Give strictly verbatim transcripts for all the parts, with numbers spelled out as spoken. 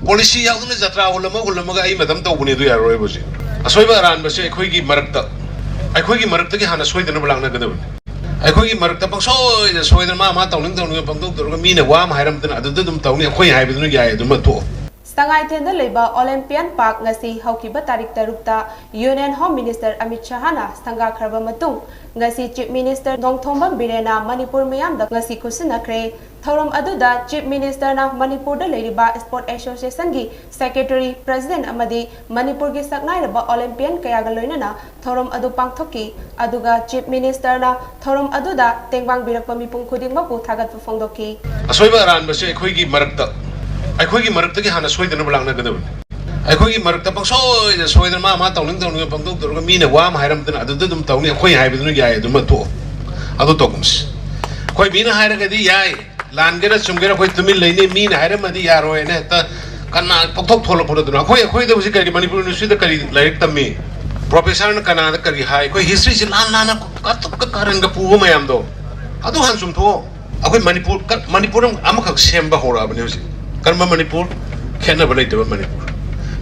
Policy ꯌꯥꯎꯗꯅ ꯖꯇ꯭ꯔꯥ ꯍꯨꯜꯂꯝꯃ ꯍꯨꯜꯂꯝꯃꯒ ꯑꯩ ꯃꯇꯝ ꯇꯧꯕꯅꯦ, ꯑꯗꯨ ꯌꯥꯔꯔꯣꯏꯕ ꯍꯧꯖꯤꯛ꯫ ꯑꯁꯣꯏꯕ ꯑꯔꯥꯟꯕꯁꯦ ꯑꯩꯈꯣꯏꯒꯤ ꯃꯔꯛꯇ, ꯑꯩꯈꯣꯏꯒꯤ ꯃꯔꯛꯇꯒꯤ ꯍꯥꯟꯅ ꯁꯣꯏꯗꯅꯕ ꯂꯥꯛꯅꯒꯗꯕꯅꯤ꯫ ꯑꯩꯈꯣꯏꯒꯤ ꯃꯔꯛꯇ ꯄꯪꯁꯣꯏꯗ ꯁꯣꯏꯗꯅ ꯃꯥ ꯃꯥ ꯇꯧꯅꯤꯡ ꯇꯧꯅꯤꯡꯕ ꯄꯪꯇꯧ ꯇꯧꯔꯒ ꯃꯤꯅ ꯋꯥ ꯑꯃ ꯍꯥꯏꯔꯝꯗꯅ ꯑꯗꯨꯗ ꯑꯗꯨꯝ ꯇꯧꯅꯤ, ꯑꯩꯈꯣꯏ ꯍꯥꯏꯕꯗꯨꯅ ꯌꯥꯏ, ꯑꯗꯨꯃ ꯊꯣꯛꯑꯣ꯫ ꯁꯉꯥꯏꯊꯦꯟꯗ ꯂꯩꯕ ꯑꯣꯂꯦꯝꯄꯤꯌꯟ ꯄꯥꯔꯛ ꯉꯁꯤ ꯍꯧꯈꯤꯕ ꯇꯥꯔꯤꯛ ꯇꯔꯨꯛꯇ ꯌꯨꯅꯤꯌꯟ ꯍꯣꯝ ꯃꯤꯅꯤꯁꯇꯔ ꯑꯃꯤꯠ ꯁꯍꯥꯅ ꯁꯪꯒꯥꯈ꯭ꯔꯕ ꯃꯇꯨꯡ, ꯉꯁꯤ ꯆꯤꯐ ꯃꯤꯅꯤꯁꯇꯔ ꯅꯣꯡꯊꯣꯝꯕꯝ ꯕꯤꯔꯦꯟꯅ ꯃꯅꯤꯄꯨꯔ ꯃꯤꯌꯥꯝꯗ ꯉꯁꯤ ꯈꯨꯠꯁꯤꯟꯅꯈ꯭ꯔꯦ꯫ ꯊꯧꯔꯝ ꯑꯗꯨꯗ ꯆꯤꯐ ꯃꯤꯅꯤꯁꯇꯔꯅ ꯃꯅꯤꯄꯨꯔꯗ ꯂꯩꯔꯤꯕ ꯏꯁꯄꯣꯔꯠ ꯑꯦꯁꯣꯁꯤꯌꯦꯁꯟꯒꯤ ꯁꯦꯀ꯭ꯔꯦꯇꯔꯤ, ꯄ꯭ꯔꯦꯁꯤꯗꯦꯟꯠ ꯑꯃꯗꯤ ꯃꯅꯤꯄꯨꯔꯒꯤ ꯁꯛꯅꯥꯏꯔꯕ ꯑꯣꯂꯦꯝꯄꯤꯌꯟ ꯀꯌꯥꯒ ꯂꯣꯏꯅꯅ ꯊꯧꯔꯝ ꯑꯗꯨ ꯄꯥꯡꯊꯣꯛꯈꯤ꯫ ꯑꯗꯨꯒ ꯆꯤꯐ ꯃꯤꯅꯤꯁꯇꯔꯅ ꯊꯧꯔꯝ ꯑꯗꯨꯗ ꯇꯦꯡꯕꯥꯡꯕꯤꯔꯛꯄ ꯃꯤꯄꯨꯝ ꯈꯨꯗꯤꯡꯃꯛꯄꯨ ꯊꯥꯒꯠꯄ ꯐꯣꯡꯗꯣꯛꯈꯤ꯫ ꯑꯁꯣꯏꯕ ꯑꯔꯥꯟꯕꯁꯦ ꯑꯩꯈꯣꯏꯒꯤ ꯃꯔꯛꯇ, ꯑꯩꯈꯣꯏꯒꯤ ꯃꯔꯛꯇꯒꯤ ꯍꯥꯟꯅ ꯁꯣꯏꯗꯅꯕ ꯂꯥꯛꯅꯒꯗꯕꯅꯤ꯫ ꯑꯩꯈꯣꯏꯒꯤ ꯃꯔꯛꯇ ꯄꯪꯁꯣꯏꯗ ꯁꯣꯏꯗꯅ ꯃꯥ ꯃꯥ ꯇꯧꯅꯤꯡ ꯇꯧꯅꯤꯡꯕ ꯄꯪꯇꯧ ꯇꯧꯔꯒ ꯃꯤꯅ ꯋꯥ ꯑꯃ ꯍꯥꯏꯔꯝꯗꯅ ꯑꯗꯨꯗ ꯑꯗꯨꯝ ꯇꯧꯅꯤ, ꯑꯩꯈꯣꯏ ꯍꯥꯏꯕꯗꯨꯅ ꯌꯥꯏ, ꯑꯗꯨꯃ ꯊꯣꯛꯑꯣ꯫ ꯑꯗꯨ ꯇꯧꯒꯨꯝꯁꯤ꯫ ꯑꯩꯈꯣꯏ ꯃꯤꯅ ꯍꯥꯏꯔꯒꯗꯤ ꯌꯥꯏ, ꯂꯥꯟꯒꯦꯔꯥ ꯆꯨꯝꯒꯦꯔꯥ ꯑꯩꯈꯣꯏ ꯇꯨꯃꯤꯟ ꯂꯩꯅꯤ, ꯃꯤꯅ ꯍꯥꯏꯔꯝꯃꯗꯤ ꯌꯥꯔꯣꯏꯅ ꯍꯦꯛꯇ ꯀꯅꯥ ꯄꯪꯊꯣꯛ ꯊꯣꯛꯂꯛꯄꯗꯣ꯫ ꯑꯗꯨꯅ ꯑꯩꯈꯣꯏ, ꯑꯩꯈꯣꯏꯗ ꯍꯧꯖꯤꯛ ꯀꯔꯤ, ꯃꯅꯤꯄꯨꯔ ꯌꯨꯅꯤꯚꯔꯁꯤꯇꯤꯗ ꯀꯔꯤ ꯂꯥꯏꯔꯤꯛ ꯇꯝꯃꯤ, ꯄ꯭ꯔꯣꯐꯦꯁꯔꯅ ꯀꯅꯥꯗ ꯀꯔꯤ ꯍꯥꯏ, ꯑꯩꯈꯣꯏ ꯍꯤꯁꯇ꯭ꯔꯤꯁꯤ ꯂꯥꯟ ꯂꯥꯟꯅ ꯀꯥꯇꯨꯛꯀ ꯀꯥꯔꯟꯒ ꯄꯨꯕ ꯃꯌꯥꯝꯗꯣ ꯑꯗꯨ ꯍꯥꯟꯅ ꯆꯨꯝꯊꯣꯛꯑꯣ꯫ ꯑꯩꯈꯣꯏ ꯃꯅꯤꯄꯨꯔ ꯀ-, ꯃꯅꯤꯄꯨꯔ ꯑꯃꯈꯛ ꯁꯦꯝꯕ ꯍꯧꯔꯛꯑꯕꯅꯦ ꯍꯧꯖꯤꯛ꯫ ꯀꯔꯝꯕ ꯃꯅꯤꯄꯨꯔ? ꯈꯦꯠꯅꯕ ꯂꯩꯇꯕ ꯃꯅꯤꯄꯨꯔ꯫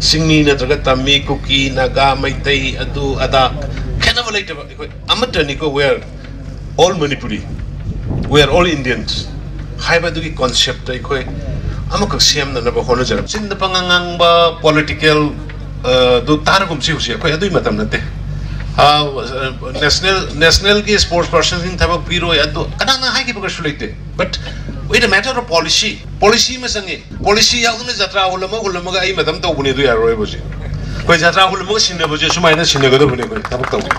ꯆꯤꯡꯃꯤ ꯅꯠꯇ꯭ꯔꯒ ꯇꯝꯃꯤ, ꯀꯨꯀꯤ, ꯅꯥꯒꯥ, ꯃꯩꯇꯩ, ꯑꯗꯨ ꯑꯗꯥ ꯈꯦꯠꯅꯕ ꯂꯩꯇꯕ, ꯑꯩꯈꯣꯏ ꯑꯃꯠꯇꯅꯤꯀꯣ꯫ We are all Manipuri, we are all Indians ꯍꯥꯏꯕ ꯑꯗꯨꯒꯤ ꯀꯣꯟꯁꯦꯞꯇ ꯑꯩꯈꯣꯏ ꯑꯃꯈꯛ ꯁꯦꯝꯅꯅꯕ ꯍꯣꯠꯅꯖꯔꯛ꯫ ꯆꯤꯟꯗ ꯄꯉꯥꯡ ꯉꯥꯡꯕ ꯄꯣꯂꯤꯇꯤꯀꯦꯜ, ꯑ, ꯗꯨ ꯇꯥꯔꯒꯨꯝꯁꯤ ꯍꯧꯖꯤꯛ꯫ ꯑꯩꯈꯣꯏ ꯑꯗꯨꯒꯤ ꯃꯇꯝ ꯅꯠꯇꯦ꯫ ꯑ, ꯅꯦꯁꯅꯦꯜ, ꯅꯦꯁꯅꯦꯜꯒꯤ ꯏꯁꯄꯣꯔꯠꯁ ꯄꯥꯔꯁꯟꯁꯤꯡ ꯊꯕꯛ ꯄꯤꯔꯣꯏ, ꯑꯗꯨ ꯀꯅꯥꯅ ꯍꯥꯏꯈꯤꯕ ꯀꯩꯁꯨ ꯂꯩꯇꯦ꯫ But with a matter of policy, policy ꯑꯃ ꯆꯪꯉꯤ꯫ ꯄꯣꯂꯤꯁꯤ ꯌꯥꯎꯗꯅ ꯖꯇ꯭ꯔꯥ ꯍꯨꯜꯂꯝꯃ ꯍꯨꯜꯂꯝꯃꯒ ꯑꯩ ꯃꯇꯝ ꯇꯧꯕꯅꯦ, ꯑꯗꯨ ꯌꯥꯔꯔꯣꯏꯕ ꯍꯧꯖꯤꯛ꯫ ꯑꯩꯈꯣꯏ ꯖꯇ꯭ꯔꯥ ꯍꯨꯜꯂꯝꯃꯒ ꯁꯤꯟꯅꯕꯁꯦ ꯁꯨꯃꯥꯏꯅ ꯁꯤꯟꯅꯒꯗꯕꯅꯦ ꯑꯩꯈꯣꯏ ꯊꯕꯛ ꯇꯧꯕ꯫